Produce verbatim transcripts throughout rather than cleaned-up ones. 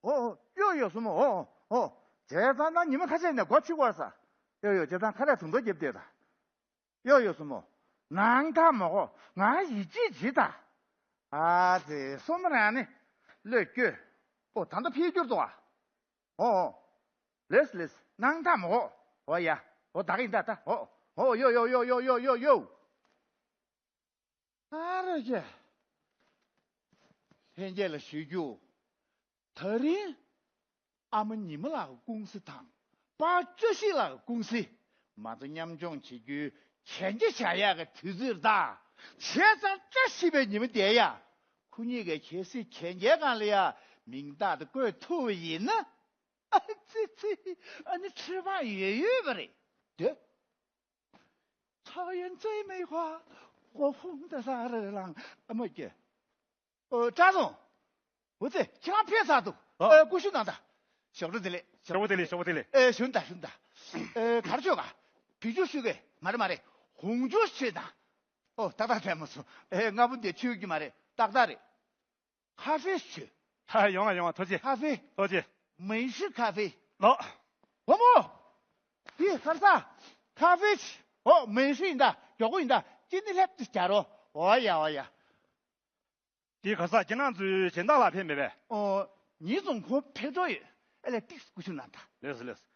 ཨོ་ཨོ་ཡོ་ཡོ་སྲུ་མོ་ཨོ་ཨོ་ཨོ། བྱས་ཙང་ན་ཉི་མ་ཁ་ཤས་ནས་སྒོ་ཕྱེ་དགོས་ས། ཡོ་ཡོ་བྱས་ཙང་ཁ་ལས་དུང་དུ་རྒྱབ་བསྡད་ད། ཡོ་ཡོ་སྲུ་མོ། ནང་ཐག་མ་གོ། ང་ཡིད་ཆེས་བྱེད་ད། ཨ་ཙི་སྲུ་མོ་རང་ནི། བློས་སྐྱོ། ཨོ་ད་ལྟ་ཕེབས་འགྱུར་འདུག་ཨ། ཨོ་ཨོ། ལེས་ལེས་ནང་ཐག་མ་གོ། ཨོ་ཡ། ཨོ་ད་ག་ཡིན་ད་ད་ཨོ། ཨོ་ཡོ་ཡོ་ཡོ་ཡོ་ཡོ་ཡོ་ཡོ། ཨ་རོ་ཀྱེ། ལྷན་རྒྱས་ལ་ཞུ་རྒྱུ། ད་རིང་ཨ་མ་ཉི་མ་ལགས་ཀྱི་ཀུང་སི་དང་པཱ་བཀྲ་ཤིས་ལགས་ཀྱི་ཀུང་སི་མ་རྩ་མཉམ་སྦྱོང་བྱེད་རྒྱུའི་གན་རྒྱ་བཞག་ཡག་གི་དུས་ཚོད་རེད་ད། བྱས་ཙང་བཀྲ་ཤིས་པའི་ཉི་མ་དེ་ཡ། ཁོ་གཉིས་ཀྱིས་གལ་སྲིད་གན་རྒྱའི་སྒང་ལ་ཡ་མིང་རྟགས་དེ་བཀོད་ཐུབ་པ་ཡིན་ན། ཨ་ཙི་ཙི། ཨ་ནི་ཁྲི་པ་ཡོད་ཡོད་པ་རེད་དེ། 草原最美花，我捧在手里。 ཨ་མ་ཀྱེ། ཨོ་ཀྲང་ཙུང་། འོ་ཙི་ཁྱེད་རང་ཕེབས་ཚར་འདུག་ཨ། ཨེ་སྐུ་ཞབས་གནང་དང་། ཞབས་བྲོ་བདེ་ལེགས། ཞབས་པྲོ་བདེ་ལེགས། ཞབས་པྲོ་བདེ་ལེགས། ཨེ་ཞུ་ན་ད་ཞུ་ན་ད། ཨེ་ག་རེ་མཆོད་ག་བི་ཇུ་མཆོད་གི་མ་རེད་མ་རེད། ཧོང་ཇུ་མཆོད་དང་། ཨོ་ཏག་ཏག་བྲལ་མ་སོང་། ཨེ་ལྔ་པོ་འདི་མཆོད་ཀྱི་མ་རེད། ཏག་ཏག་རེད། ཁ་ཧྥེ་མཆོད། ཧ་ཡོང་ང་ཡོང་ང་ཐུགས་རྗེ། ཁ་ཧྥེ། ཐུགས་རྗེ། 美式咖啡། ལོ། བུ་མོ། འདི་ག་རེ་ཟ། ཁ་ཧྥེ་མཆོད། ཨོ་美式་ཡིན་ད། མགྱོགས་པོ་ཡིན་ད། ཅི་ནི་ལྷེབ་ཏུ་བྱ་རོ། ཨོ་ཡ་ཨོ་ཡ། འདི་ག་རེ་ཟ། ཁྱེད་རང་ཚོའི་སྦྱིན་བདག་ལགས་ཕེབས་མེད་པས། ཨོ། ཉིས་ཙུང་ཁོང་ཕེབས་འགྲོ་ཡོད། ཨེ་ལས་ཏིག་སྐུ་ཞུ་གནང་དང་། ལེགས་སོ་ལེགས་སོ།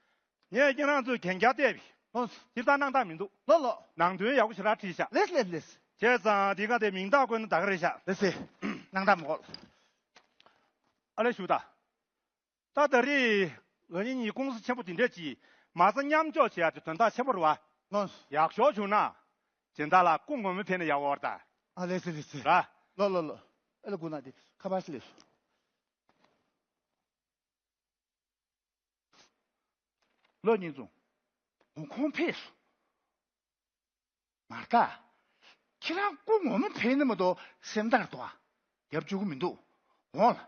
ངས་ཁྱེད་རང་ཚོའི་གན་རྒྱ་བལྟས་པས། ཨོ། སྤྱིར་བཏང་སྣང་དག་མི་འདུག་ལོ་ལོ། ནང་དོན་ཡག་པོ་ཞེ་དྲག་བྲིས་ཤག་ལེགས་ལེགས་ལེགས། བྱས་ཙང་འདི་ག་དེ་མིང་རྟགས་བཀོད་ན་ད་ག་རེད་ཤག་ལེགས་སེ། སྣང་དག་མ་གོ། ཨ་ལས་ཞུ་ད། ད་ད་རེས་ང་གཉིས་གཉིས་ཀུང་སི་ཆེན་པོ་འདི་འདྲས་ཀྱིས་མ་རྩ་མཉམ་འཇོག་བྱེད་ཡག་དེ་དོན་དག་ཆེན་པོ་རེད་བ། ལོ། ཡག་ཤོས་བྱུང་ན། སྦྱིན་བདག་ལགས་སྐུ་ངོ་མ་ཕེབས་ན་ཡག་པོ་རེད་ད། ཨ་ལེ་སི་ལེ་སི། ར། ལོ་ལོ་ལོ། ཨེ་ལ་སྐུ་ན་དེ་ཁ་པར་སི་ལེ་སོ། ལོ་ཉིས་ཙུང་། ཧོང་ཀོང་ཕེབས་སོང་། མ་རེད་ད། ཁྱེད་རང་སྐུ་ངོ་མ་ཕེབས་ནི་མ་གཏོགས་སེམས་ཐག་ཏུ་ཨ། རྒྱབ་བཅུག་གི་མི་འདུག་འོང་ལ།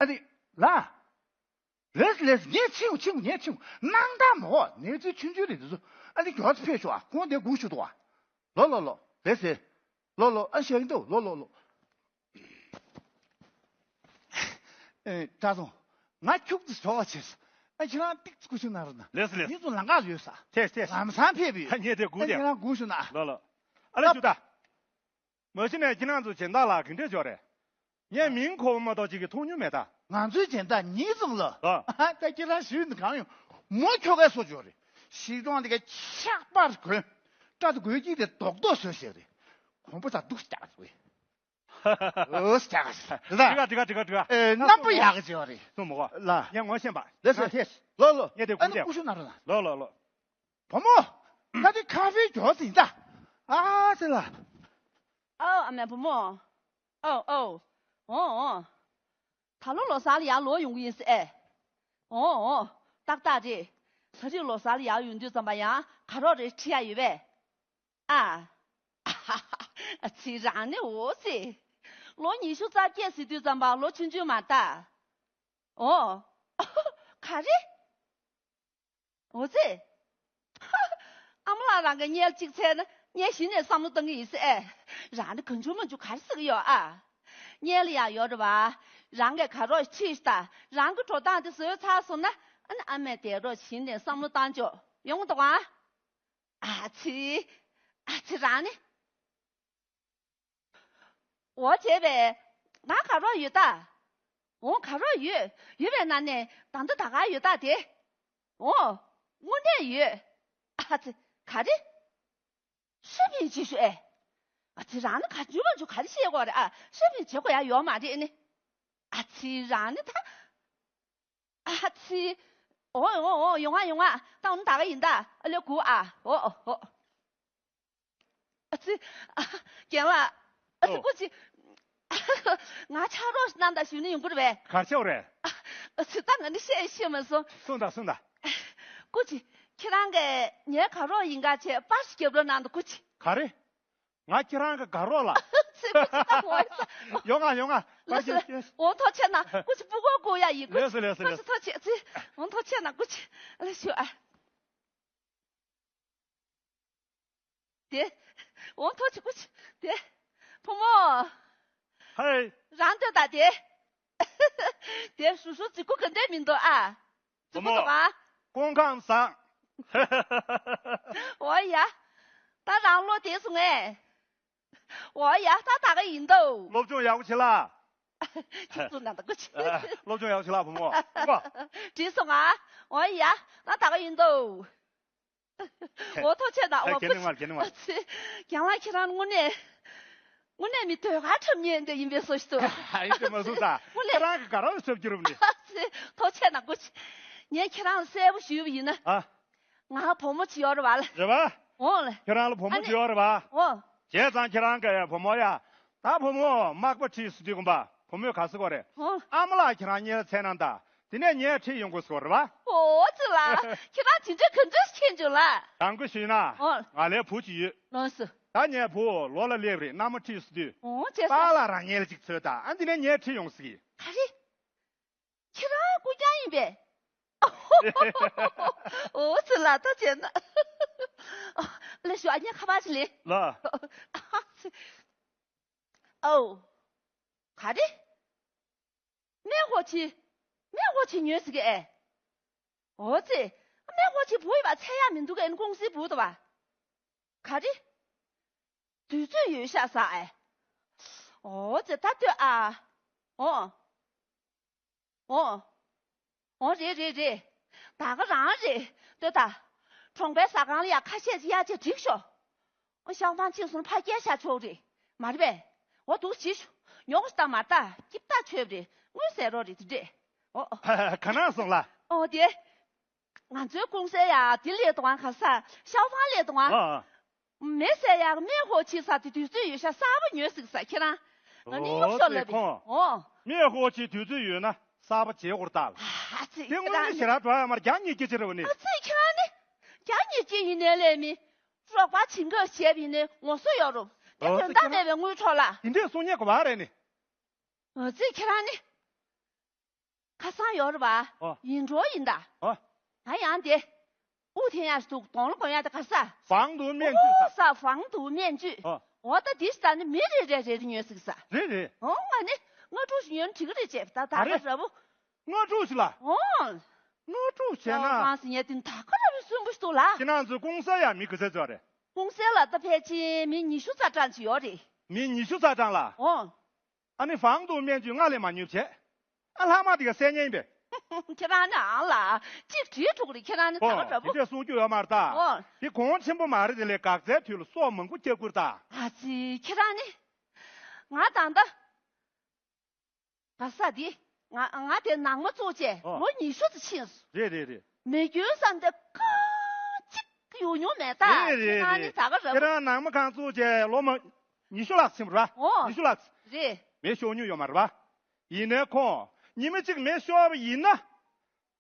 ཨ་ནི། ལ། ལེས་ལེས་ངས་ཕྱིན་ཕྱིན་ངས་ཕྱིན་སྣང་དག་མ་འོ་གནས་ཚུལ་ཆུང་ཆུང་རེད་འདི་ཚོ། ཨ་ནི་མགྱོགས་ཚོ་ཕེབས་ཤོག་ཨ། ཁོང་དེ་སྒུག་ཞུ་འདུག་ཨ། ལོ་ལོ་ལོ། ལེས་ཟེར། ལོ་ལོ་ཨ་ཞེས་འདུག་ལོ་ལོ་ལོ། ཨེ་ཀྲང་ཙུང་། ང་ཁྱུག་ཙམ་ཞོགས་པ་བྱས། ཨ་ཁྱེད་རང་ཏིག་ཙམ་སྐུ་ཞུ་གནང་རོགས་གནང་། ལེས་ལེས། ངེད་ཚོ་ལམ་ཁ་ལ་ཡོད་ས། ཐེས་ཐེས། ལམ་སང་ཕེབས་ཡོད། ཨ་ངས་དེ་སྒུག་ཨ་བསྡད། ཁྱེད་རང་སྒུག་ཞུ་གནང་། ལོ་ལོ། ཨ་ལེ་ཞུ་ད། མ་གཞི་ནས་ཁྱེད་རང་ཚོ་སྦྱིན་བདག་ལགས་ག་འདྲས་ཅིག་རེད། ངས་མིང་གོ་བ་མ་གཏོགས་ཅིག་གི་མཐོང་མྱོང་མེད་ད། ང་ཚོའི་སྦྱིན་བདག་ཉིས་ཙུང་ལགས། ཨ། ད་ཁྱེད་རང་ཞུས་འདི་གང་ཡོང་། མོ་ཁྱོ་གའི་སོ་ཅོ་རེད། ཤི་གྲོང་འདི་ག་ཆག་པར་གོན། སྐྲ་དེ་གོས་སྐྱིད་དེ་རྡོག་རྡོག་བཟོས་ཤེས་རེད། གོམ་པ་ས་སྡུག་ཅག་ཟེར་བས། ཨོ་ཅག་ཟེར་ད། དྲི་ག་དྲི་ག་དྲི་ག་དྲི་ག་ཨེ་རྣམ་པ་ཡག་གི་བྱེད་བ་རེད། སོང་མོ་གོ། ལ། ངས་ངོ་ཤེས་པ། ལེ་སེ། ལོ་ལོ། ངས་དེ་ཨ་གུང་ནི་དེ། སྐུ་ཞུ་ན་རོ་ན། ལོ་ལོ་ལོ། བུ་མོ། ད་དེ་ཁ་ཧྥེ་མགྱོགས་ཟིན་ད། ཨ་ཙི་ལ། ཨོ་ཨ་མའི་བུ་མོ། ཨོ་ཨོ། འོ་འོ། ད་ལོ་ལོ་གསར་ལ་ཡར་ལོག་ཡོང་གི་ཡིན་ཟེར་ཨེ། འོ་འོ། ཏག་ཏག་རེད། ད་རེས་ལོ་གསར་ལ་ཡར་ཡོང་དུས་ཙམ་པ་ཡང་ག་རོགས་རེ་ཁྲིད་ཡ་ཡོད་པས། ཨ། ཨ་ཙི་རང་ནི་འོ་ཙི། ལོ་ཉི་ཤུ་རྩ་བརྒྱད་ཟེར་དུས་ཙམ་པ་ལོ་ཆུང་ཆུང་མ་ད། འོ། ག་རེ། འོ་ཙི། ཨ་མ་ལགས་རང་གིས་སྔོན་ལ་གཅིག་འཚོལ་ན་ངས་གཞི་ནས་བསམ་བློ་བཏང་གི་ཡིན་ཟེར། རང་ནི་གང་བྱུང་མང་བྱུང་ག་རེ་ཟེར་གི་ཡོད་ཨ། སྔོན་ལ་ཡང་ཡོད་རེད་བ། རང་གིས་ག་རོགས་ཁྲིད་ཤག་རང་གི་འགྲོ་སྟངས་དེ་བཟོས་ཚར་སོང་ན་ཨ་ནི་ཨ་མས་དེ་རོགས་གཞི་ནས་བསམ་བློ་བཏང་ཆོག་ཡོང་གི་འདུག་ཨ། ཨ་ཙི། ཨ་ཙི་རང་ནི། འོ་བྱས་པས། ང་ག་རོགས་ཡོད་ད། འོ་ག་རོགས་ཡོད། ཡོད་པའི་ནང་ནས་ད་ལྟ་ད་ག་ཡོད་ད་དེ། འོ། དངོས་གནས་ཡོད། ཨ་ཙི། ག་རེ། ཤི་བའི་རྗེས་ཤུལ་ཨེ། ཨ་ཙི་རང་ནི་ག་འཇུ་མ་འཇུ་ག་རེ་བཤད་དགོས་རེད་ཨ། ཤི་བའི་བྱེད་དགོས་ཡ་ཡོད་མ་རེད་ནི། ཨ་ཙི་རང་ནི་ད། ཨ་ཙི། འོ་འོ་འོ་ཡོང་ང་ཡོང་ང་ད་འོ་ན་ད་ག་ཡིན་ད། ཨ་ལེ་སྒུག་ཨ། འོ་འོ། ཨ་ཙི། ཨ། རྒན་ལགས། ཨ་ཙི། ཨོ། སྐུ་མཁྱེན། ང་ཕྱག་རོགས་གནང་དང་ཞུས་ན་ཡོང་གི་རེད་པས། ག་རེ་བྱས་པ་རེད། ཨ་ཙི་ད་ང་ནི་བཤད་ཤེས་མ་སོང་། གསུངས་དང་གསུངས་དང་། སྐུ་མཁྱེན། ཁྱེད་རང་གིས་ངའི་དགའ་རོགས་ཡིན་ག་བྱས་པར་ཞིག་རྒྱབ་རོགས་གནང་དང་སྐུ་མཁྱེན། ག་རེ། ང་ཁྱེད་རང་གི་དགའ་རོགས་ལ། ཨ་ཙི་སྐུ་མཁྱེན་ད་ངོ་ཡིན་ས། ཡོང་ང་ཡོང་ང་། ལགས་སོ་ལགས་སོ། འོང་ཐུགས་རྗེ་གནང་སྐུ་མཁྱེན། སྤུ་གུ་སྒུག་ཡ་ཡིན་སྐུ་མཁྱེན། ལགས་སོ་ལགས་སོ་ལགས་སོ། ཐུགས་རྗེ་ཆེ། ཨ་ཙི། འོང་ཐུགས་རྗེ་གནང་སྐུ་མཁྱེན། ཨ་ལེ་ཞུ་ཨ། དེ། འོང་ཐུགས་རྗེ་སྐུ་མཁྱེན། དེ། བུ་མོ། ཧེ། རང་ལྟོས་དང་དེ། དེ་ཧྲུ་ཧྲུ་རྫིག་པོ་ག་འདྲས་མི་འདུག་ཨ། བུ་རྫིག་པོ་མོ། འདུག་ཨ། སྐུ་ཁམས་བཟང་། འོ་ཡ། ད་རང་བློ་བདེ་སོང་ངས། འོ་ཡ། ད་ད་ག་ཡིན་དོ། སློབ་སྦྱོང་ཡག་པོ་བྱེད་ལ། ཁྱེད་ཚོ་ན་ད་གོ་ཆེ། སློབ་སྦྱོང་ཡག་པོ་བྱེད་ལ་བུ་མོ། ཨོ། བྲིས་སོང་ཨ། འོ་ཡ། ད་ད་ག་ཡིན་དོ། འོ་ཐུགས་རྗེ་གནང་། ཨ། འོ་ག་ནས་མར་ག་ནས་མར། ཨ་ཙི། རྒན་ལགས་ཁྱེད་རང་དངོས་གནས། དངོས་གནས་མི་ཟློས་གར་འཁྲབ་མཁན་དེ་ཡིན་པའི་བཟོ་ཞིག་འདུག་ཨ། ཡིན་པས་མ་གསུངས་ད། དངོས་གནས། ཁྱེད་རང་གིས་ག་རེ་འཁྲབ་རྒྱུ་རེད་ནི། ཨ་ཙི། ཐུགས་རྗེ་གནང་གོ་ཆེ། ངས་ཁྱེད་རང་ལ་གསལ་པོ་ཞུས་པ་ཡིན་ན། ཨ། ང་བུ་མོ་ཅིག་ཡོད་རེད་བ་ལ། རེད་བ། འོ་ལ། ཁྱེད་རང་ལ་བུ་མོ་ཅིག་ཡོད་རེད་བ། འོ། བྱས་ཙང་ཁྱེད་རང་གི་བུ་མོ་ཡ། ད་བུ་མོ་མག་པ་ཁྲིད་སུ་དུས་གོམ་པ་བུ་མོས་ག་ཟེར་གོ་རེད། འོ། ཨ་མ་ལགས་ཁྱེད་རང་གཉིས་ལ་མཚན་ན་ད། དེ་ནས་ངས་ཁྲིད་ཡོང་དགོས་ཟེར་གོ་རེད་བ། འོ་ཙི་ལ། ཁྱེད་རང་དེ་འདྲ་ག་འདྲ་ཞིག་མཁྱེན་བྱུང་ལ། དྲང་པོ་ཞུས་ན། འོ། ང་ལའི་བུ་ཅིག་ཡོད། ལགས་སོ། ད་ངའི་བུ་ལོ་ལ་སླེབས་རེད། མནའ་མ་ཁྲིད་སུ་དུས། འོ་བྱས་ཙང་། པཱ་ལགས་རང་གཉིས་ལ་ཅིག་འཚོལ་ད། ཨ། དེ་ནས་ངས་ཁྲིད་ཡོང་ཟེར་གི། ག་རེ། ཁྱེད་རང་སྐུ་རྐྱང་ཡིན་པས། འོ་ཙི་ལ་ད་བྱས་ན། ལགས་སོ། ཨ་ནི་ཁ་པར་ཅིག་ལེན། ལགས། ཨ་ཙི། ཨོ། ག་རེ། སྨན་ཧོ་ཆི། སྨན་ཧོ་ཆི་ཉོས་ཟེར་གི་ཨེ། འོ་ཙི། སྨན་ཧོ་ཆི་བུ་ཡོད་པ་ཚད་ཡག་མི་འདུག་ག་ཨེ། ནི་ཀུང་སིའི་བུ་འདུག་བ། ག་རེ། དུས་ཚོད་ཡོལ་ཤག་ཟེར་ཨེ། འོ་ཙི། ད་ལྟོས་ཨ། འོ། འོ། འོ་རེད་རེད་རེད། ད་ག་རང་རེད། ལྟོས་ད། གྲོང་པའི་ཟ་ཁང་ལ་ཡ་ཁ་ཤས་ཅིག་གཡར་བྱས་འགྲིག་ཤོག་ཨོ། ཤའོ་ཧྥང་ཆིང་སོང་ན་ཕར་བསྐྱལ་བཞག་ཆོག་རེད། མ་རེད་པས། འོ་འདུག་བྱེད་ཤོག་ཉོག་ཅིག་བཏང་མ་ད་སྐྱིད་པོ་ཆོད་པ་རེད། དངུལ་ཟད་རོགས་རེད་དེ་འདྲས། འོ། ག་ན་སོང་ལ། འོ་དེ། ང་ཚོའི་ཀུང་སི་ཡ་དེ་ལས་དང་ག་ས་ཤའོ་ཧྥང་ལས་དང་། ཨ། མེ་བསད་ཡག་སྨན་ཧོ་ཆི་ཟེར་དེ་དུས་ཚོད་ཡོལ་ཤག་གསར་པ་ཉོས་ཟིག་ཟེར་ཁྱེད་རང་། ང་ནི་གཡུག་ཤོག་ལབ་པས། ཨོ། སྨན་ཧོ་ཆི་དུས་ཚོད་ཡོལ་ན་གསར་པ་བྱེད་དགོས་རེད་ད། ཨ་ཙི། དེ་དངོས་གནས་ཞེ་དྲག་འགྲོ་ཡ་མ་རེད། བརྒྱ་ཉིས་བརྒྱ་ཅིག་རེད་བ་ནི། ཨ་ཙི། ཁྱེད་རང་ནི། བརྒྱ་ཉིས་བརྒྱ་ཡིན་ནའི་ལས་མི། རོགས་པ་བྱིན་ག་བྱས་པ་ཡིན་ནའི་ངོ་སོ་ཡོད་རུང་། དེ་ཨོ་དོན་དག་མེད་པའི་དངུལ་འཕྲོག་ལ། དེ་འདྲས་གསུང་ཉན་དགོས་པ་རེད་ནི། ཨ་ཙི། ཁྱེད་རང་ནི། ཁ་སང་ཡོད་རེད་བ། ཨོ། ཡིན་འགྲོ་ཡིན་ད། ཨོ། ད་ཡང་དེ། དབུགས་འཐེན་ཡག་ཞིག་འདུག་གདོང་ལ་གོན་ཡག་དེ་ག་ས། 防毒面具ཟེར། ཨོ་ས། 防毒面具། ཨོ། འོ་ད་དེ་ཞིག་ད་ནི་མི་རེ་རེ་རེ་རེ་ཉོས་ཟིག་ས། རེད་རེད། ཨོ་ང་ནི་ལྔ་དྲུག་ཞིག་ཉོས་ན་འགྲིག་གི་རེད་བྱས་པ་ད་ད་ག་རེད། ར་བུ། ལྔ་དྲུག་ཞིག་ལ། ཨོ། ལྔ་དྲུག་བྱས་ན། ཨོ་ང་ཟེར་ཉན་དེ་ད་ག་ར་བུ་སུན་པོ་ཞིག་འདུག་ལ། ཁྱེད་རང་ཚོའི་ཀུང་སི་ཡ་མི་ག་ཚོད་ཚོད་རེད། ཀུང་སི་ལ་ད་ཕལ་ཆེར་མི་ཉི་ཤུ་རྩ་གྲངས་ཅིག་ཡོད་རེད། མི་ཉི་ཤུ་རྩ་གྲངས་ལ། ཨོ། ཨ་ནི་防毒面具་སྔར་ལས་མ་ཉོས་བྱས། ཨ་ལྷག་མ་དེ་ག་བསད་ཉན་ཡིན་པས། ཁྱེད་རང་ནི་ཨང་ལ་གཅིག་བྲིས་ཐུག་རེད། ཁྱེད་རང་ནི་ད་ཨོ་ག་འདྲ་པོ། དེ་འདྲས་གསུང་རྒྱུ་ཡོད་མ་རེད་ད། ཨོ། དེ་གོང་ཆེན་པོ་མ་རེད། དེ་ལས་འགག་རྩའི་དུས་ལ་སྲོག་མང་པོ་སྐྱབས་ཁུར་ད། ཨ་ཙི། ཁྱེད་རང་ནི། ང་ད་ལྟ། ག་ས་དེ། ང་ང་དེ་ནང་མ་བཙུགས་བྱས་ཨོ། ལོ་ཉི་ཤུ་ཙམ་ཕྱིན་སོང་། རེད་རེད་རེད། མེ་སྐྱོན་བསམ་དེ་ཀ་གཅིག་ཡོང་མྱོང་མེད་ད། རེད་རེད་ཁྱེད་རང་ནི་རེད། ད་ག་ར་ཁྱེད་བུ། རང་ནང་མ་གང་བཙུགས་བྱས་ལོ་མ་ཉི་ཤུ་ལྷག་ཕྱིན་པ་རེད་བ། ཨོ། ཉི་ཤུ་ལྷག་རེད། མེ་ཤོར་མྱོང་ཡོད་མ་རེད་བ། ཡིན་ནའི་ཁོང་ཉི་མ་གཅིག་མེ་ཤོར་བ་ཡིན་ན།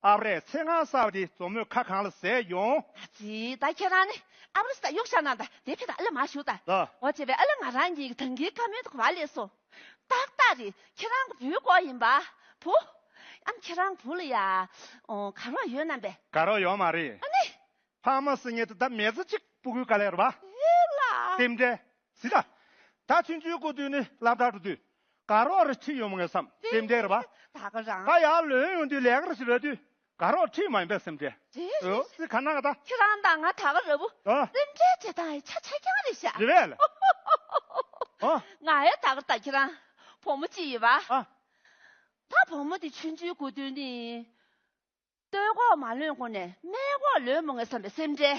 ཨ་ཕ་རེད། ཚེ་སྔ་ས་བ་དེ་མཛོ་མོས་ཁ་གང་ལ་ཟས་ཡོང་། ཨ་ཙི། ད་ཁྱེད་རང་ནི་ཨ་ཕ་རེད་ཟེར་གཡུག་བཞག་ན་ད་དེ་ཕེ་ད་ཨ་ལེ་མ་ཞུ་ད། ལགས། འོ་བྱས་པས་ཨ་ལེ་ང་རང་གཉིས་ཀྱི་ད་གིན་བཀའ་མོལ་དུ་ག་བ་ལས་སོ། ཏག་ཏག་རེད། ཁྱེད་རང་གི་བུའི་སྐོར་ཡིན་པ། བུ། ཨམ་ཁྱེད་རང་བུ་ལ་ཡ། ཨོ་དགའ་རོགས་ཡོད་ན་པས། དགའ་རོགས་ཡོད་མ་རེད། ཨ་ནི། ཕ་མ་ཟེར་མཁན་དེ་ད་མི་ཚེ་གཅིག་སྤུ་གུའི་དཀའ་ལས་རེད་བ། ཨེ་ལ། རྟེན་འབྲེལ། ཟེར་ད། ད་ཆུང་ཆུང་སྐུ་དུས་ནས་སློབ་གྲྭར་འགྲོ་དུས། དགའ་རོགས་རེ་ཁྲིད་ཡོང་བ་ངས་བསམ། རྟེན་འབྲེལ་རེད་བ། ད་ག་རང་། ད་ཡར་ལོན་ཡོང་དུས་ལས་ཀ་རེ་ཞིག་རག་དུས། དགའ་རོགས་ཁྲིད་མ་ཡིན་པའི་སེམས་ཁྲལ། རེད་རེད། ཨོ་ཙི་ག་ན་ག་ད། ཁྱེད་རང་དང་ང་ད་ག་ར་བུ། ཨ། སེམས་ཁྲལ་བྱེད་སྟངས་ཡི་ཆ་ཆ་རྐྱང་རེད་ཤག་རེད་པས་ལ། ཨ། ང་ཡི་ད་ག་ད་ཁྱེད་རང་བུ་མོ་གཅིག་ཡོད་པ། ཨ། ད་བུ་མོ་དེ་ཆུང་ཆུང་སྐུ་དུས་ནས། སྟོད་གོག་མ་ལོན་གོང་ནས་སྨད་གོག་ལོན་མོ་ངས་བསམ་པའི་སེམས་ཁྲལ།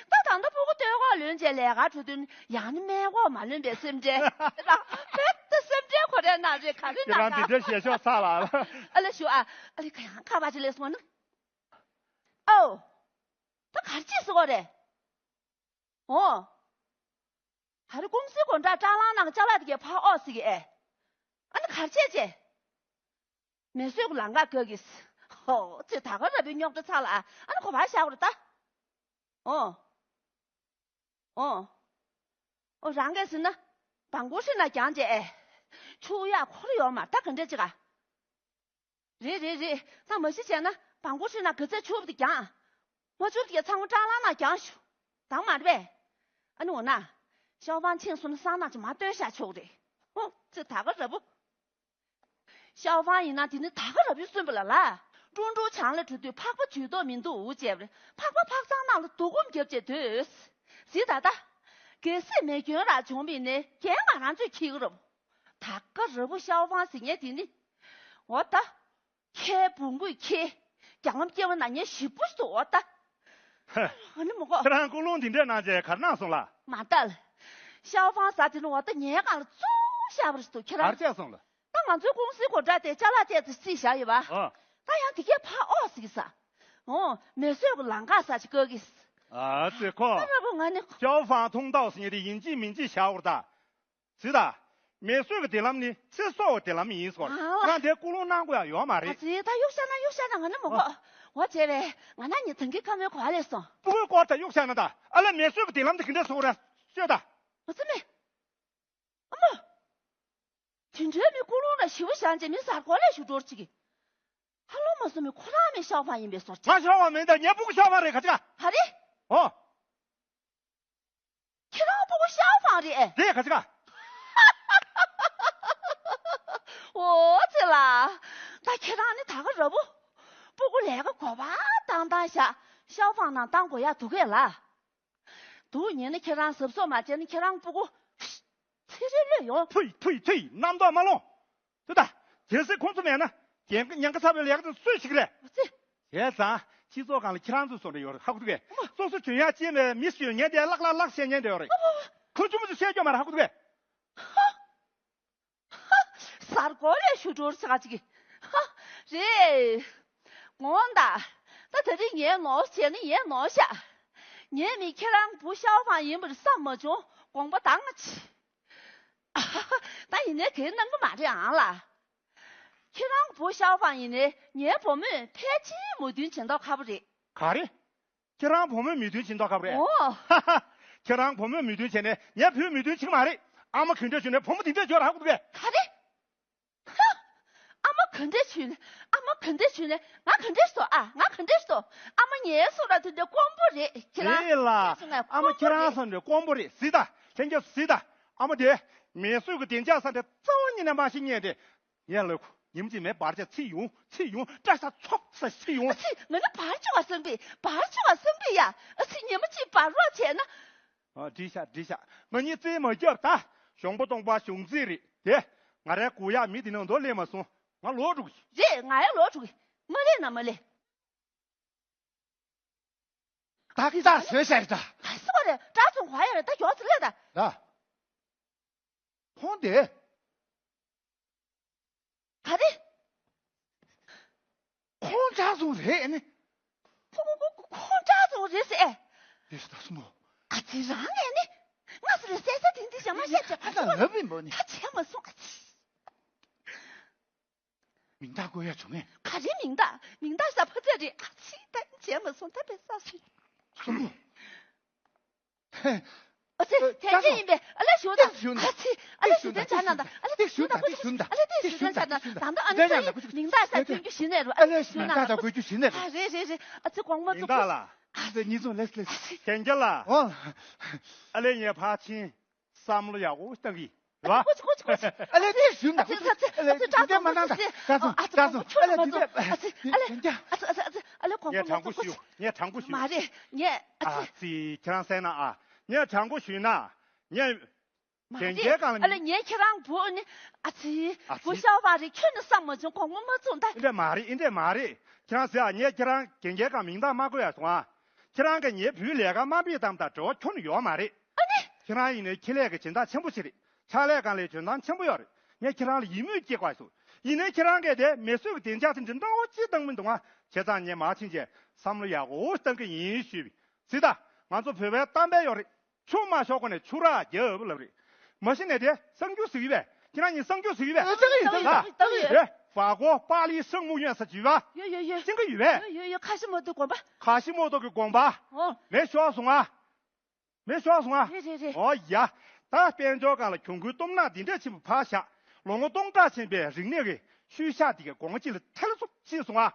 ད་ད་ལྟ་སྤུ་གུ་སྟོད་གོག་ལོན་བྱས་ལས་ཀ་འགྲོ་དུས་ཡང་ན་སྨད་གོག་མ་ལོན་པའི་སེམས་ཁྲལ། རང་བོད་དུ་སེམས་ཁྲལ་ཁོ་རའི་ནང་རེད། ག་རེ་ཁྱེད་རང་ནང་འདི་འདྲ་བཤད་ཤོག་ཚར་ལ། ཨ་ལེ་ཞུ་ཨ། ཨ་ལེ་ག་ཡང་ཁ་བ་ཅི་ལས་སོང་ན། ཨོ། ད་ག་རེ་བྱེད་སྲིད་གོ་རེད། ཨོ། ཧ་རི་ཀུང་སི་དགོན་གྲྭ་སྲང་ལམ་ནང་ཅ་ལག་དེ་གས་ཕར་ཨོ་ཟིག་གི་ཨེ། ཨ་ནི་ག་རེ་བྱེད་ཅེ། མེ་གསོད་ཀྱི་ལམ་ཁ་བཀག་གིས། ཧོ་ཚེ་ད་ག་ར་བའི་རྙོག་དྲ་ཚ་ལ་ཨ་ནི་ཁོ་བར་བཞག་གོ་རེད་ད། ཨོ། ཨོ། ཨོ་རང་གིས་ཟིན་ན། བང་གོ་ཧྲི་ན་རྒྱང་བྱས་ཨེ། ཆུ་ཡག་འཁོར་ཡོད་མ་ད་ག་འདྲ་ཅིག་ག་རེད་རེད་རེད། ད་མ་གཞི་བྱས་ན་བང་གོ་ཧྲི་ན་ག་ཚད་ཆུ་བ་དེ་རྒྱང་། མ་ཆུ་བ་དེ་ཚང་མ་སྲང་ལམ་ན་རྒྱང་ཞུ། དང་མ་རེད་པས། ཨ་ནི་འོ་ན། ཤའོ་ཧྥང་ཆིང་སོང་ན་སང་ནག་ཅིག་མ་སྟོན་བཞག་ཆོག་རེད། ཧོ་ཚེ་ད་ག་ར་བུ། ཤའོ་ཧྥང་ཡིན་ན་དེ་ནི་ད་ག་རབ་ཡུལ་སུན་པ་ལ་ལ། ཀྲུང་ཀྲུང་བྱང་ལ་འགྲོ་དུས་ཕག་པ་ཇུས་གཏོགས་མི་འདུག་ཅེས་པ་རེད། ཕག་པ་ཕག་ཚང་ནང་ལ་དུག་སྒོམ་རྒྱབ་བྱས་སྡོད། ཟི་ད་ད། གལ་སྲིད་མེ་སྐྱོན་རག་བྱུང་བ་ཡིན་ནའི་རྐྱེན་ང་རང་ཚོས་འཁྱེར་གི་རེད། ད་ག་རབ་བུ་ཤའོ་ཧྥང་ཟེར་མཁན་དེ་ནི། འོ་ད། ཁྱེད་བོང་གུས་ཁྱེད། རྒྱང་ལམ་སྐྱེལ་བ་ན་ངས་ཞིབ་པོ་ཞིག་འདུག་འོ་ད། ཧ། ཨ་ནི་མོ་གོ། ཁྱེད་རང་ཀུན་སློང་འདི་འདྲས་གནང་བྱས་གར་གནང་སོང་ལ། མ་ལྟ་ལ། ཤའོ་ཧྥང་ཟ་དེ་ནི་འོ་ད་ངའི་སྒང་ལ་བཙུགས་བཞག་པ་རེད་འདུག་ཁྱེད་རང་། གར་བྱས་སོང་ལ། ད་ང་ཚོའི་ཀུང་སིའི་སྒོ་འགྲམ་དེ་ཅ་ལག་ཅན་ཙི་རྩིས་བཞག་ཡོད་པ། ཨ། ད་ཡང་དེ་གས་ཕར་ཨོ་ཟིག་ཟ། འོ། མེ་གསོད་ཀྱི་ལམ་ཁ་ཟ་ཅིག་བཀག་གི། ཨ་ཙི་ཁོ། ད་ར་བོ་ང་ནི། ཤའོ་ཧྥང་ཐུང་ཏའོ་ཟེར་མཁན་དེ་ཡིན་གཅིག་མིན་གཅིག་བཞག་པར་ད། ཟི་ད། མེ་གསོད་ཀྱི་བདེ་ལམ་ནི་ཚེ་སྲོག་གི་བདེ་ལམ་ཡིན་ཟེར། ཨ་ལ། ང་དེ་ཀུན་སློང་གནང་དགོས་ཡ་ཡོད་མ་རེད། ཨ་ཙི་ད་གཡུག་བཞག་ན་གཡུག་བཞག་ན་ང་ནི་མི་དགོས། འོ་བྱས་པས་ང་ན་ཉི་ཐང་གི་ཁ་མོའི་གོ་བ་ལས་སོང་། སྤུ་གུའི་སྐོར་དང་གཡུག་བཞག་ན་ད་ཨ་ལ་མེ་གསོད་ཀྱི་བདེ་ལམ་དེ་གི་འདྲ་བཟོ་ར་ཤོད་ད། ཨ་ཙི་མེ། ཨ་མ། དེ་འདྲའི་མི་ཀུན་སློང་ལ་ཞི་བ་བཞག་བྱས་མི་གཟའ་སྐོར་ལས་ཞུ་འགྲོར་ཅིག་གི། ཧ་ལོ་མ་སོང་མི་ཁོ་རང་མི་ཤའོ་ཧྥང་ཡིན་པའི་སོར་ཅིག་ང་ཤའོ་ཧྥང་མིན་ད་ངའི་སྤུ་གུ་ཤའོ་ཧྥང་རེད་ག་ཅི་ག་ཧ་རེ། ཨོ། ཁྱེད་རང་སྤུ་གུ་ཤའོ་ཧྥང་རེད་ཨེ། རེད་ག་ཅི་ག་ཨོ་ཙི་ལ། ད་ཁྱེད་རང་ནི་ད་ག་ར་བུ། སྤུ་གུ་ལས་ཀ་གོ་བ་བཏང་བཏང་བཞག་ཤའོ་ཧྥང་ནང་བཏང་དགོས་ཡ་འདུག་གས་ལ། འདུག་ཉིན་ནི་ཁྱེད་རང་གཟབ་གཟབ་མ་བྱས་ན་ཁྱེད་རང་སྤུ་གུ། ཚེ་རིང་ལོས་ཡོང་། ཐུའི་ཐུའི་ཐུའི་རྣམ་རྟོག་མ་ལོངས། ཐུ་ད། གལ་སྲིད་ཁོང་ཚོ་མེད་ན། ཉེན་ཁ་ཉེན་ཁ་ཚ་བའི་ལས་ཀ་དེ་སུས་བྱེད་ཀྱི་རེད། ཨ་ཙི། བྱས་ཙང་སྤྱི་ཚོགས་སྒང་ལ་ཁྱེད་རང་ཚོའི་བཟོ་འདྲ་ཡོད་རེད་ཧ་གོ་ཐུབ་པས། ཨ་མ། སོ་སོ་གྱོན་ཡག་ཅན་པའི་མི་ཞིག་ཡོད་ངས་དེ་ལག་ལག་ལག་བཤད་ཉན་བསྡད་ཡོད་རེད། ཨ་མ་མ། ཁོང་ཆུང་མ་ཚོ་བཤད་རྒྱུ་མ་རེད་ཧ་གོ་ཐུབ་པས། ཧ། ཧ། གཟའ་སྐོར་ལས་ཞུ་འགྲོར་ཆགས་ཅིག་ཧ། རེད། དགོངས་དག་ད་ད་རེས་ངའི་ནོར་བྱས་ན་ངའི་ནོར་ཤག་ངའི་མི་ཁྱེད་རང་བུ་ཤའོ་ཧྥང་ཡིན་པར་བསམ་མ་བྱུང་དགོངས་པ་དྭངས་མ་ཕྱིན། ད་ཡིན་ནའི་གའི་གནང་གི་མ་རེད་ཨང་ལ། ཁྱེད་རང་བུ་ཤའོ་ཧྥང་ཡིན་ནའི་ངའི་བུ་མོས་ཕལ་ཆེར་མོས་མཐུན་བྱེད་མདོག་ཁ་པོ་རེད། ག་རེ། ཁྱེད་རང་བུ་མོས་མོས་མཐུན་བྱེད་མདོག་ཁ་པོ་རེད། ཨོ། ཧ་ཧ། ཁྱེད་རང་བུ་མོས་མོས་མཐུན་བྱས་ནས་ངས་བུས་མོས་མཐུན་བྱེད་ཀྱི་མ་རེད། ཨ་མ་ག་འདྲ་བྱུང་ནས་བུ་མོ་དེ་འདྲ་བྱོས་ར་ཧ་གོ་གི་རེད། ག་རེ། ཧ། ཨ་མ་ག་འདྲ་བྱུང་ནས་ཨ་མ་ག་འདྲ་བྱུང་ནས་ང་ག་འདྲ་སོ་ཨ་ང་ག་འདྲ་སོ། ཨ་མ་ངའི་སོ་ར་དེ་འདྲ་དཀོན་པོ་རེད་ཁྱེད་རང་། རེད་ལ། ཨ་མ་ཁྱེད་རང་སོ་འདྲ་དཀོན་པོ་རེད་ཟི་ད། ལྷན་རྒྱས་སུ་ཟི་ད། ཨ་མ་དེ། མེ་གསོད་ཀྱི་བདེ་འཇགས་ས་འདྲ་རྩ་བ་ཉིད་ནས་མ་ཤེས་ཉན་དེ། ངས་ལོས་ཁུ། ཉིན་གཅིག་མེ་འབར་ཅག་ཚིག་ཡོང་ཚིག་ཡོང་སྐྲ་ཤ་ཚོགས་ས་ཚིག་ཡོང་། ཨ་ཚི་ང་ནི་བར་ཆུ་བ་བསམ་པས་བར་ཆུ་བ་བསམ་པས་ཡ། ཨ་ཚི་ཉི་མ་གཅིག་བར་རོགས་བྱས་ན། ཨ་འགྲིག་ཤག་འགྲིག་ཤག་ང་གཉིས་རྩིས་མ་རྒྱབ་ད། གཞོང་པ་སྟོང་པ་གཞོང་རྩིས་རེད་དེ། ང་རའི་སྒུག་ཡག་མི་དེ་ནང་དུ་སླེབས་མ་སོང་། ང་ལོག་འགྲོ་གི། རེད་ང་ཡང་ལོག་འགྲོ་གི། མ་སླེབས་ན་མ་སླེབས། ད་ཀི་ད་བཟོས་ཤག་རེད་ད། ད་སོ་རེད་ད་ཚོང་ཁ་ཡ་རེད་ད་མགྱོགས་ཚོ་སླེབས་ད། ད། ཁོང་དེ། ག་རེ། ཁོང་ཅག་ཚོ་རེད་ཨ་ནི། ཁོ་ཁོ་ཁོ་ཁོང་ཅག་ཚོ་རེད་ཟེར། རེད་ཟེར་ད་སོ་མོ། ཨ་ཙི་རང་ངས་ནི། ང་ཚོ་ལ་གསལ་གསལ་ཐིང་ཐིང་བྱ་མ་བཤད་བྱ་ཨ་ད་ལབ་ཡིན་པོ་ནི། ད་བྱས་མ་སོང་ཨ་ཙི། མིང་རྟགས་བཀོད་ཡ་བྱུང་ངས། ག་རེ་མིང་རྟགས་མིང་རྟགས་ས་ཕ་ཚ་རེད་ཨ་ཙི་ད་བྱས་མ་སོང་ད་བས་ས་སོང་། སོ་མོ། ཨ་ཙི། ཨ་ཙི། དེ་འདྲ་ཡིན་པས་ཨ་ལས་ཞུ་དང་། ཨ་ཙི། ཨ་ལས་ཞུ་དོན་ཆ་ན་དང་། ཨ་ལས་ཞུ་དང་། ཨ་ལས་ཞུ་དོན་ཆ་ན་དང་། ད་ཨ་ནི་ཚོ་ཡིན་མིང་རྟགས་ས་ཐོན་རྒྱུ་ཞིག་ནས་རུ། ཨ་ལས་ཞུ་དང་། ད་ད་གོ་རྒྱུ་ཞིག་ནས་རུ། ཨ་རེད་རེད་རེད། ཨ་ཙི་གོང་མ་ཚོ། མིང་རྟགས་ལ། ཨ་ཙི་གཉིས་ཚོ་ལས་ལས། ཞན་རྒྱ་ལ། ཨོ། ཨ་ལས་ངས་ཕར་ཕྱིན། བསམ་བློ་ཡག་པོ་བཏང་གི། རེད་བ། ཨ་ལས་དེ་ཞུ་ན། ཨ་ཙི་ཨ་ཙི་ཨ་ཙི་དྲ་ཚོང་མ་གནང་ད། དྲ་ཚོང་དྲ་ཚོང་། ཨ་ལས་དེ་འདྲ། ཨ་ཙི་ཨ་ལས། ཨ་ཙི་ཨ་ཙི་ཨ་ལས་གོང་མ་ཚོ། ངས་དྲང་པོ་ཞུ། མ་རེད་ངས། ཨ་ཙི། ཨ་ཙི་ཁྱེད་རང་གསན་ན་ཨ། ངས་དྲང་པོ་ཞུས་ན། ངས། མ་རེད། རྒན་རྒྱལ་གང་ལ། ཨ་ལས་ངས་ཁྱེད་རང་བུ་ནི། ཨ་ཙི། ཨ་ཙི། བུ་ཤའོ་ཧྥང་རེད་ཁྱོད་ནི་བསམ་མ་བྱུང་གོང་མ་མ་ཚོང་ད། ཨེ་འདྲ་མ་རེད་ཨེ་འདྲ་མ་རེད། ཁྱེད་རང་ཟེར་ཨ་ངས་ཁྱེད་རང་རྒན་རྒྱལ་གང་མིང་རྟགས་མ་བཀོད་ཡ་སོང་ཨ། ཁྱེད་རང་གིས་ངའི་བུའི་ལས་ཀ་དམའ་འབེབས་བཏང་དང་འབྲེལ་བ་ཁྱོན་ནས་ཡོད་མ་རེད། ཨ་ནི། ཁྱེད་རང་ཡིན་ནའི་ཁེ་ལས་ཀྱི་སྦྱིན་བདག་ཆེན་པོ་ཞིག་རེད། ཕྱག་ལས་གང་ལས་འཇོན་ཐང་ཆེན་པོ་ཡོད་རེད། ངས་ཁྱེད་རང་ལ་ཡིད་མོས་སྐྱེ་དགོས་སོང་། ཡིན་ནའི་ཁྱེད་རང་གིས་དེ་མེ་གསོད་ཀྱི་བདེ་འཇགས་དེ་འདྲ་འདྲ་བོ་ཅིག་བཏང་མི་འདུག་ང་། བྱས་ཙང་ངས་མར་ཕྱིན་རྗེས་བསམ་བློ་ཡག་པོ་བཏང་གི་ཡིན་ཞུས་པས། ཟི་ད། ང་ཚོ་བོད་པའི་གཏམ་དཔེ་ཡོད་རེད། ཆུ་མ་ཤོར་གོང་ནས་ཆུ་རགས་རྒྱབ་ལབ་རེད། མ་གཞི་ནས་དེ་གསང་རྒྱུ་ཟིག་ཡོད་པས། ཁྱེད་རང་གཉིས་གསང་རྒྱུ་ཟིག་ཡོད་པས། ཨ་ལྟ་གི་ཡིན་ལྟ་གི་ཡིན་ལྟ་གི་ཡིན། རེད། བ་གོ་པཱ་ལིའི་ཤང་མུ་ཡོན་ས་ཅི་ཡོད་པ། ཡོད་ཡོད་ཡོད། ཤིང་གི་ཡོད་པས། ཡོད་ཡོད་ཡོད། ཁ་ཤི་མོ་ཏོ་དགོན་པ། ཁ་ཤི་མོ་ཏོ་གི་དགོན་པ། ཨོ། མེ་ཤོར་སོང་ང་། མེ་ཤོར་སོང་ང་། རེད་རེད་རེད། ཨོ་ཡ། ད་དཔལ་འབྱོར་སྒང་ལ་གྱོང་གུན་སྟོབས་ནག་འདི་འདྲ་ཆེན་པོ་ཕར་བཞག་ལོ་ངོ་སྟོང་ཕྲག་ཕྱིན་པའི་རིག་གནས་ཀྱི་ཤུལ་བཞག་འདི་གའི་སྒོ་ང་གཅིག་ལ་ཐལ་སོ་ཕྱིན་སོང་ང་།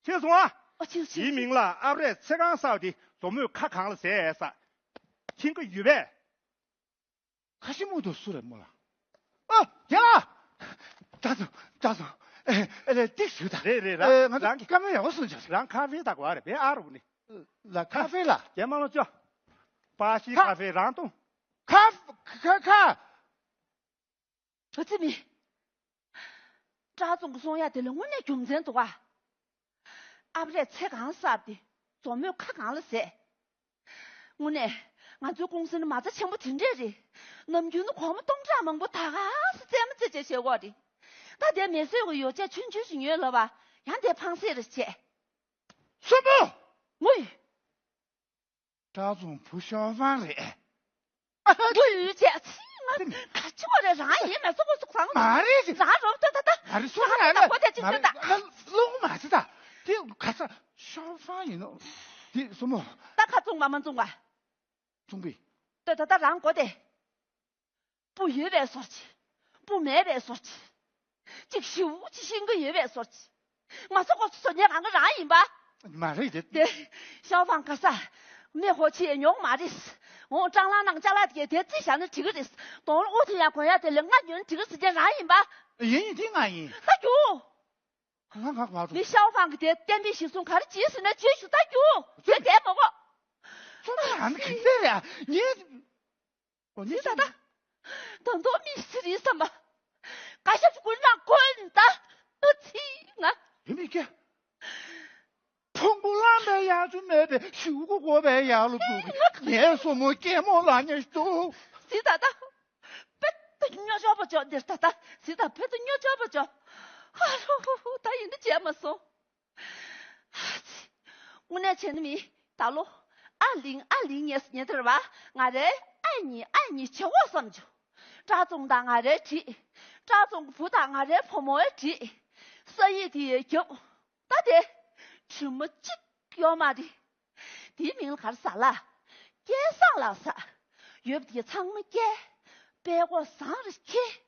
ཕྱིན་སོང་ང་། ཨོ་ཕྱིན་སོང་། དེའི་མིང་ལ་ཨ་རས་ཚེ་གང་ས་དེ་མཛོ་མོས་ཁ་གང་ལ་ཟས་ས། ཁྱིམ་གི་ཡོད་པས། ཁ་ཤི་མོ་དོ་སུ་རེད་མོ་ལ། ཨ། རྒན་ལགས། ད་དུ་ད་དུ་ཨེ་ཨེ་ལས་ཏིག་ཞུ་ད། རེད་རེད། རང་ཨེ་ང་ཚོ་རང་གི་སྐར་མ་ཡག་པོ་སོང་ཅག་རང་ཁ་ཧྥེ་ད་གོ་རེད་པས། ཨ་རུ་ནི། ལ་ཁ་ཧྥེ་ལ། རྒྱ་མ་ལོ་ཅོ། པ་ཤི་ཁ་ཁ་ཧྥེ་རང་འཐུང་། ཁ་ཁ་ཁ། ཨ་ཙི་མི། བཀྲ་བཙུན་གྱི་གསུང་ཡ་དེ་ལ་དངོས་གནས་རྒྱུ་མཚན་འདུག་ག་ཨ་ཕ་རས་ཚེ་གང་བསགས་ཏེ་མཛོ་མོས་ཁ་གང་ལ་ཟས། དངོས་གནས་ང་ཚོའི་ཀུང་སི་ནི་མ་རྩ་ཆེན་པོ་དེ་འདྲས་རེད། ནམ་རྒྱུན་ནི་སྒོར་མོ་སྟོང་ཕྲག་མང་པོ་ད་ག་སེ་རྩེད་མོ་རྩེ་བྱས་བྱེད་ཀྱི་ཡོད་རེད། ད་དེ་མེ་གསོད་ཀྱི་ཡོ་བྱད་ཆུང་ཆུང་ཞིག་ཉོས་ལབ་པ་ཡང་དེ་ཕངས་སེ་རེ་བྱས། གསོན་པོ། ངུ་ཡི། བཀྲ་བཙུན་བུ་ཤོ་ཧྥང་རེད། ཨ་ངུ་ཡི་བྱས་ཚིག་ང་ག་ཅི་བ་རེད། རང་ཡིན་མེད་སོག་སོག་ཚང་མ་རེད། རང་རོབ་ཏོ་ད་ད་མ་རེད། སོ་རང་རེད། ད་གོ་དེ་ཅི་ཟེར་ད། ལོག་མ་ཟེར་ད། དེ་ག་ས་ཤོ་ཧྥང་ཡིན་ནོ། དེ་སོ་མོ། ད་ཁ་བཙུན་པ་མ་བཙུན་པ། བཙུན་པས། ལྟོས་ད་ལྟ་རང་མགོ་དེ། སྤུ་ཡོད་པའི་བཟོ་ཅི། སྤུ་མེད་པའི་བཟོ་ཅི། གཅིག་ཞིའུ་གཅིག་ཤིང་གི་ཡོད་པའི་བཟོ་ཅི། ང་ཚོ་ཁོ་ཚོ་ཉེ་གང་གི་རང་ཡིན་པ། མ་རེད་དེ། དེ་ཤང་ཧྥང་ག་ས། མེ་ཧོ་ཆི་ཉོག་མ་རེད། འོང་ཀྲང་ལང་ནང་ཅ་ལག་དེ་དེ་རྩིས་བཞག་ན་འགྲིག་གི་རེད། དོང་ལ་ཨུ་ཐི་ཡང་གོན་ཡ་དེ་ལས་ང་ཉོན་འགྲིག་གི་ཟེར་མཁན་རང་ཡིན་པ། ཡིན་ཡིན་དེ་ང་ཡིན། ད་རྒྱུ། ང་ང་ང་རུ། མི་ཤང་ཧྥང་གི་དེ་བསྟན་པའི་གཞི་བཟུང་ག་རེ་བྱས་ཟིན་ན་བྱས་ཞུ་ད་རྒྱུ། དེ་དེ་མ་གོ། ཚོ་ན་ཨ་ནི་གི་ཚེ་རེད་ཉེ། འོ་ཉེ་ཟི་ད་ད། ད་དུང་མི་སི་རི་བསམ་པ། བཀའ་ཤག་ཅིག་ཀུན་ནང་ཀུན་ད། ཨ་ཚི་ང་། ཡིན་མི་སྐྱེ། ཕུང་པོ་བླངས་པའི་ཡག་ཚུལ་མེད་པའི་ཤིའུ་གུ་གོ་བའི་ཡག་ལོ་བུ་གི་ངའི་སོ་མོ་སྐྱེ་མོ་ལ་ཉེ་ཤུ། ཟི་ད་ད། བེད་དུ་སྨྱོ་ཆོག་པ་ཆོག་འདིར་ད་ད། ཟི་ད་བེད་དུ་སྨྱོ་ཆོག་པ་ཆོག་ཨ་རོ་ད་ཡིན་དུ་བྱས་མ་སོང་། ཨ་ཙི། དངོས་གནས་བྱས་ན་མི་ད་ལོ། ཨ་ལིང་ཨ་ལིང་ཉེས་ཉེ་དེར་བ་ང་རའི་ཨ་ཉི་ཨ་ཉི་བྱེད་འོ་བསམ་བྱུང་། བཀྲ་བཙུན་དང་ང་རའི་བྲིས། བཀྲ་བཙུན་གྱི་བུ་དང་ང་རའི་བུ་མོའི་བྲིས། ས་ཡིག་དེ་ཡི་རྒྱབ། ད་དེ། དྲི་མ་གཅིག་ཡོད་མ་རེད། དེའི་མིང་ལ་ག་རེ་ཟ་ལ། སྐལ་བཟང་ལགས་ཟ། ཡོད་པ་དེ་ཚང་མ་སྐལ། དཔལ་གོ་བཟང་རེ་ཁྱེད།